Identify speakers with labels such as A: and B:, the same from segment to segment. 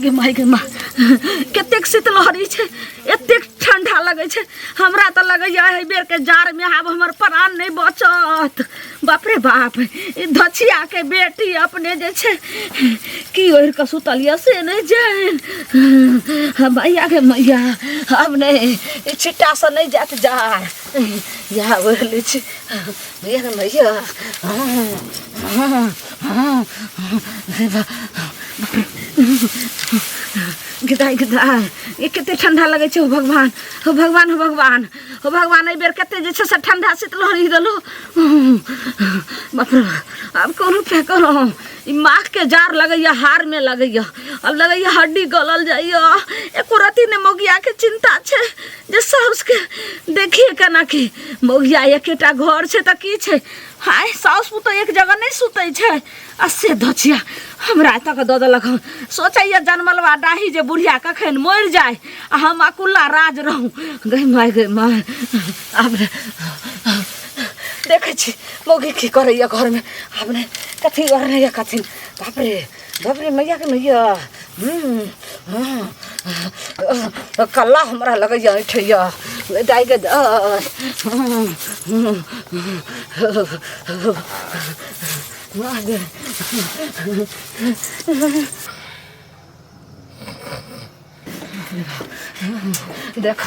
A: गे माय गे माँ, कतेक शीतलहरी छै, एतेक ठंडा लगै छै। हमरा तऽ लगैया एहि बेरके जाड़मे आब हमर प्राण नहि बचत। बाप रे बाप, ई धछियाके बेटी अपने जे छै की ओढ़ि कऽ सुतल यऽ से नहि जानि। मैया गे मैया, आब नहि ई छिट्टासँ नहि जायत जाड़, इएह ओढ़ि लै छी। मैया गे मैया, गिदाइ गिदाइ, ई कते ठंडा लगै छै। हो भगवान, हो भगवान, हो भगवान, हो भगवान, एहि बेर कते जे छै से ठंडा शीतलहरी देलहो। बाप रे, आब कोन उपाय करू? ई माघके जाड़ लगैया, हारमे लगैया, आब लगैया हड्डी गलल जाइया। एको रत्ती नहि मौगियाके चिन्ता छै जे साउसके देखिए केना की मौगिया। एकेटा घर छै तऽ की छै? हाय, साउस पुतोह एक जगह नहि सुतै छै आ से धचिया हमरा एतऽ के दऽ देलक हन। सोचैया जनमलवा डाही जे बुढ़िया कखन मरि जाय आ हम अकुल्ला राज रहूँ। गै माय, गै माय, आब ने देखै छी मौगी की करैया घरमे। आब ने कथी ओढ़ने कथी। बाप रे बाप रे, मैया के मैया, कल्ला हमरा लगैया ऐठैया दाइ के। देख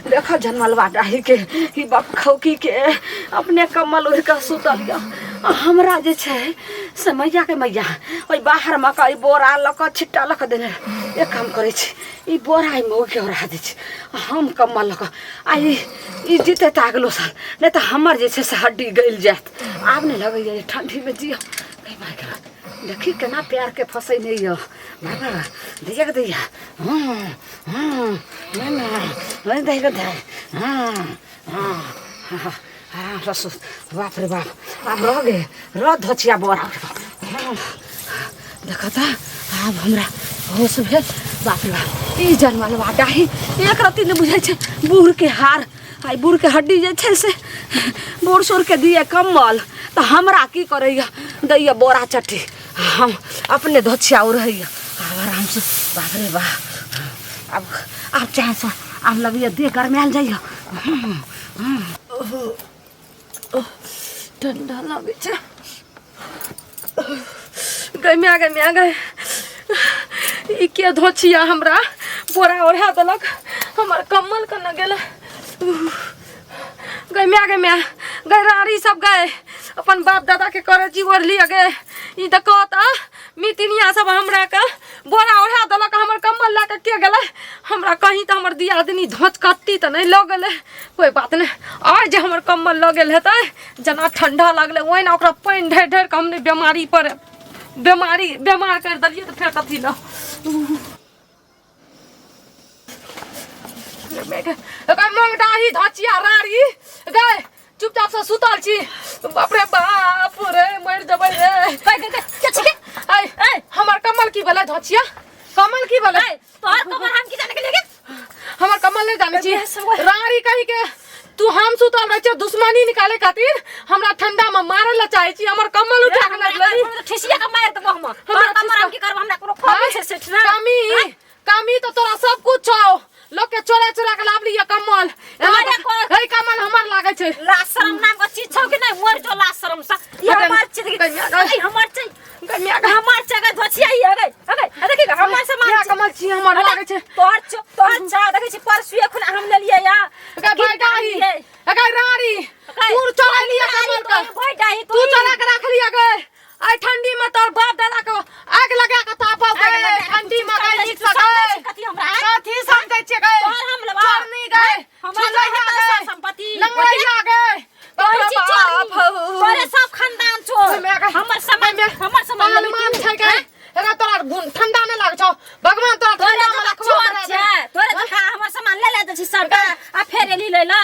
A: देख जनमलवा डाही के, ई बाप खौकी के अपने कम्बल ओढ़ि कऽ सुतल यऽ आ हमरा जे छै से मैया के मैया ओहि बाहरमे कऽ ई बोरा लऽ कऽ छिट्टा लऽ कऽ देने। एक काम करै छी, ई बोरा एहिमे ओहिके ओढ़ा दै छी आ हम कम्बल लऽ कऽ आ ई जीते तऽ अगिलो साल, नहि तऽ हमर जे छै से हड्डी गलि जायत। आब नहि लगैए जे ठण्डीमे जियब। देखी केना प्यारके फँसेने यऽ। बाबा दैया के दैया, हँ हँ, नहि नहि दैया के दै, हँ हँ हँ, आरामसँ सुत। बाप रे बाप, आब रह गे रह धोचिया बोरा। देख तऽ आब हमरा होश भेल। बाप रे बाप, ई जनमलवा डाही एक रत्ती नहि बुझै छै बूढ़के हार। आइ बूढ़के हड्डी जे छै से बूढ़ सूढ़के दिए कम्बल तऽ हमरा की करैया? दैया बोरा चट्टी, हम अपने धोछिया रहैया। आब आरामसँ। बाप रे बाप, आब आब चैनसँ आब लगैया देह गरमायल जाइया। ठंडा लगै छै।
B: गै माय, गै माय, गै, ई के धोछिया हमरा बोरा ओढ़ा देलक? हमर कम्बल कने गेलै? गै माय, गै माय, गै राड़ी सब, गै अपन बाप दादा के करे जी ओढ़ लिअ गै। ई तऽ कहत मितिनिया सब हमरा के बोरा ओढ़ा देलक, हमर कम्बल लए कऽ के गेलै? हमरा कहीं तऽ हमर दियादनी धोचकत्ती तऽ नहि लऽ गेलै? कोइ बात नहि, आइ जे हमर कम्बल लऽ गेल हेतै, जेना ठंडा लगलै ओहिना ओकरा पानि ढारि ढारि कऽ हम नहि बेमारी पर बेमारी बेमार करि देलियै तऽ फेर कथी लऽ डाही धचिया राड़ी गए। चुपचाप से सुतल छी। बाप रे बाप रे, मरि जेबै रे। हमर कम्बल की भेलै? धचिया, कम्बल की भेलै?
C: तोहर कमर हम की जाने के लिए?
B: हमर कमल नहीं जाने छी राड़ी कही के। तू हम सुतल रहे छे, दुश्मनी निकाले खातिर हमरा ठंडा में मारे ला चाहे छी। हमर कमल उठा के लग लेली।
C: ठेसिया के मार देबो हम। तोहर कमर हम की करब? हमरा कोनो कमी छै सेठ ना?
B: कमी कमी तो तोरा सब कुछ छौ। लोग के चोरा चोरा के लाभ लिया कमल। हे कमल हमर लागे छै।
C: लाज शरम नाम के चीज छौ कि नहीं? मर जो लाज शरम सा। ई हमर चीज, ई हमर चीज, हमर जगह धोछिया ही हगे हगे। देखी हमर सामान
B: या कमल छी हमर लागे छै।
C: तोहर तोहर चा देखै छी परसुए खुना हम लेलियै या।
B: अगे भाई डाही, अगे राड़ी, तू चोरा लिया कमल का।
C: भाई डाही,
B: तू चोरा के रख लिया गे। आई ठंडी में तोर बाप दादा के आग लगा के तापब गए। ठंडी में गए नीक से गए।
C: कथी हमरा
B: कथी समझै छियै गए?
C: तोहर हम लेबा
B: चोरनी गए,
C: हमरा
B: गए
C: संपत्ति
B: लंगड़ैया गए।
C: तोरे तोरे सब खानदान चोर। हमर सामान, हमर सामान
B: पहलवान छै गए। एकरा तोरा ठंडा नहीं लागे छौ? भगवान तोरा ठंडा में रखबो।
C: चोर छै तोरे तऽ। हमर सामान ले ले छी सबटा आ फेर एली ले ला।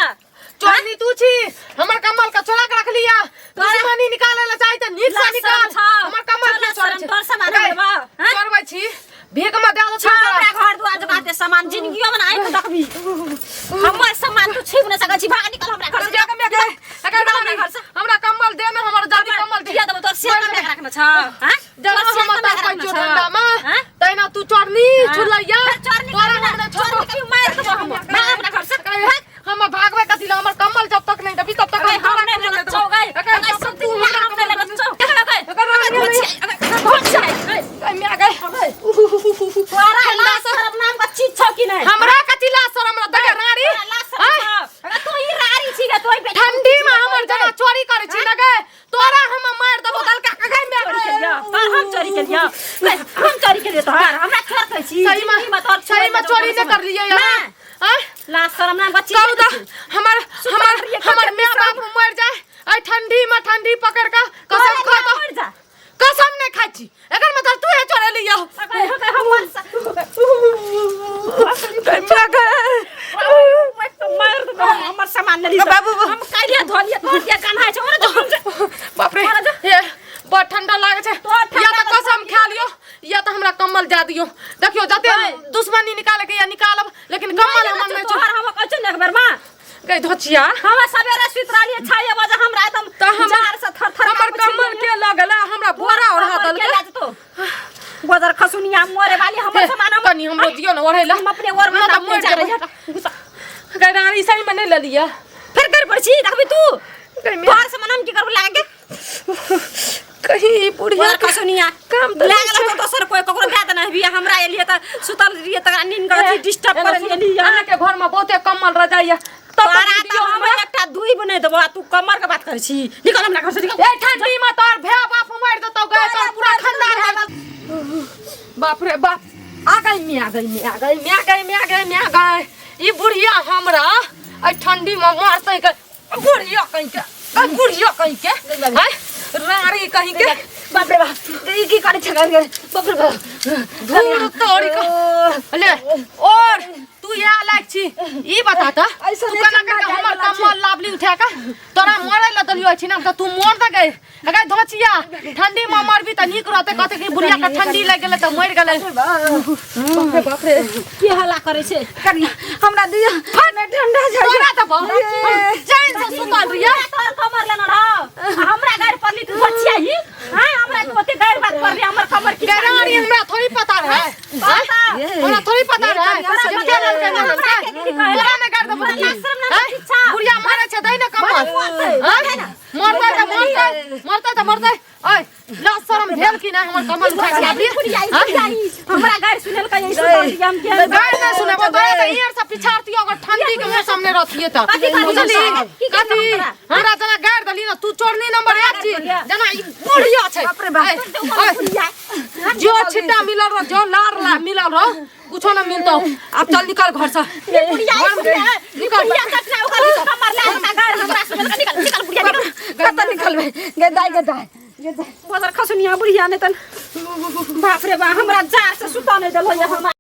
B: चोरनी तू छी, हमर कम्बल के चोरा के रख लिया। दुश्मनी निकाले ला चाही त नीक से निकाल। हमर कम्बल के चोर
C: छै? तोर सामान लेबा?
B: चोरबै छी, भीख में दे दो।
C: हमरा घर दुआर जमा दे सामान, जिंदगियो में आइ देखबी। हमर सामान तू छीन नहीं सकै छी। भाग, निकल हमरा घर से।
B: अगर हमरा कम्बल दे ना, हमर जल्दी कम्बल दे।
C: दिया देबो तोर से कमे रखने छ हां
B: जेना हम तोर पैचो ठंडा में तैना तू चोरनी छुलैया।
C: चोरनी
B: तोरा हम नहि छोड़बो।
C: कभी मार देबो हम, भाग अपना घर से।
B: भाग, हम भागबे कथी ला? हमर कम्बल जब तक नहीं देबी तब तक हम
C: हम
B: तोरा
C: नहीं
B: कम्बल
C: लेने
B: देबो।
C: छौ गई।
B: अगर
C: अगर
B: जब
C: सब
B: तू
C: तू
B: हमरा
C: हम नहीं
B: कम्बल
C: लेने छौ। अगर
B: अगर गई मैं गई।
C: तोरा लाज शरम नाम का चीज छौ कि नहीं?
B: हमरा कथी लाज शरम रहतै गे रानी?
C: तोरा लाज शरम
B: आँय?
C: छौ? अगर तू ई रारी छी गे, तोई बेटा
B: ठंडी में हमर जना चोरी करै छी ना गे, तोरा हम मार देबो दलका के गई मैं।
C: चोरी केलियो तोहर? हम चोरी केलियो? हम चोरी केलियो तोहर? हमरा चोर कहै छी?
B: सही में
C: जिंदगी में तोहर
B: सही में चोरी नहीं कर लियै यार।
C: ना।
B: आँय?
C: लाज शरम नाम का चीज
B: कहू तऽ हमर हमर
C: रहियै,
B: हमर
C: कते
B: my बाप मर जाए आई ठंडी में ठंडी पकड़ के कसम खा
C: मर जा।
B: कसम नहीं खाइ छी। एकर मतलब तू हे चोरे लियो।
C: अगर हमर मार देबो। हमर सामान लेली
A: बाबू,
C: हम काल्हि धोलिए तोहर के कन्हा छै ओरे जो।
B: बाप रे, हे बड़ ठंडा लागे छै।
C: तोहर ठंडा
B: या तऽ कसम खा लियो या तऽ हमरा कम्बल दए दियो। देखियो जते दुश्मनी निकाले के या निकालब, लेकिन कम्बल हमर नहीं
C: तोहर हम कहै छै ने एक बेर मां
B: गई धोचिया।
C: हम सवेरे सुति रहलियै 6 बजे, हमरा एकदम
B: तऽ हमर
C: जाड़ से थर थर
B: हमर कम्बल के लगला हमरा बोरा ओढ़ा
C: के
B: देलकै।
C: ला जेतो गोदर खसुनिया मोरे वाली हमर सामान हम
B: कनी हमरो दियो ने ओढ़ै ला।
C: हम अपने ओर
B: हमरा तऽ
C: अपने
B: मरि
C: जा
B: जेबै।
C: रही गुस्सा
B: गई रानी, सही में नहीं लेलियै।
C: फिर कर पड़ छी देखबी तू।
B: गई मैं।
C: तोहर सामान हम की करबो लागे?
B: कहीं ई बुढ़िया
C: गोदर खसुनिया
B: काम तऽ
C: लागल
B: नहि छै।
C: तो दोसर कोई ककरो दए देने हबी। हमरा एलियै तऽ सुतल रहियै तकरा नींद के डिस्टर्ब करे एलियै।
B: अहाँके घर में बहुते कम्बल रजाइया तब
C: तोरा
B: तऽ
C: तऽ
B: दियौ
C: हम
B: हमरा।
C: एकटा दुई नहि देबो आ तू कमर के बात करै छी। निकल हमरा घर से, निकल।
B: ए ठंडी में तोर भे बाप मारि देतौ गए, तोर पूरा खानदान। बाप रे बाप, आ गई मिया, गई मिया, गई मिया, गई मिया, गई मिया, गई। ई बुढ़िया हमरा एहि ठंडी में मारतै के बुढ़िया कहीं के, गई बुढ़िया कहीं के, हैं रारी कहीं के।
A: बाप रे बाप, ई की करै छै गई? बाप रे बाप,
B: धूर तोरी के ले। और तू इएह लायक छी? ई बता त
A: ऐसा
B: तू
A: नहि
B: केना
A: ठंडा
B: करके हमर
A: जाय वाला छै।
B: कम्बल लाबली उठा के तोरा मरे ला देलियो अछि ना, त तू मर दे गई। अगर धोचिया ठंडी में मरबी त नीक रहते। कहते कि बुढ़िया के ठंडी लागि गेलै त मरि गेलै। बाप रे बाप रे,
C: की हल्ला करै छै?
A: कनिया हमरा दियो नहि, ठंडा जाइ।
B: तोरा त बहुत चैन से सुतल रहियै।
C: तोहर कमर लेना रह, हमरा गारि पड़ली तू बचिया ही। हां, हमरा तू ओते गारि बात पड़ली, हमर कमर की
B: गरारी हमरा थोड़ी पता रहे? हमरा थोड़ी पता रहे जे के ललकै ना ललकै? तोरा ने गारि देबो की? हैं? बुढ़िया मारै छै, दै ने कम्बल। हैं? मरतै त मरतै, मरतै त मरतै। ओइ लाज शरम भेल कि नहि हमर कम्बल उठा के लाबली?
C: हमरा गारि सुनेल कहीं सुतल रहियै हम के
B: गारि नहि सुनेबो तोरा त ईयर से पिछाड़तियो अगर ठंडी के मौसम नहि रहतियै त।
C: कथी करबिही
B: बुझली?
C: हमरा? की करबिही
B: कथी
C: हमरा?
B: हमरा जेना गारि देली ने तू चोरनी नंबर 1 छी। जेना ई बुढ़िया छै।
A: बाप रे बाप।
B: ऐ, जो छिट्टा मिलल रह, जो लार ला मिलल रह, कुछो न मिलतो। अब चल, निकल घर से।
C: बुढ़िया बुढ़िया कतना ओकर कमर ला गारि हमरा सुनेल। निकल, निकल बुढ़िया, निकल।
A: कतऽ निकलबै गे दाइ, गे दाइ, गे दाइ?
C: गोदर खसुनिया बुढ़िया नहि तन बाप रे बा, हमरा जाड़ से सुतऽ नहि देलहो। हमरा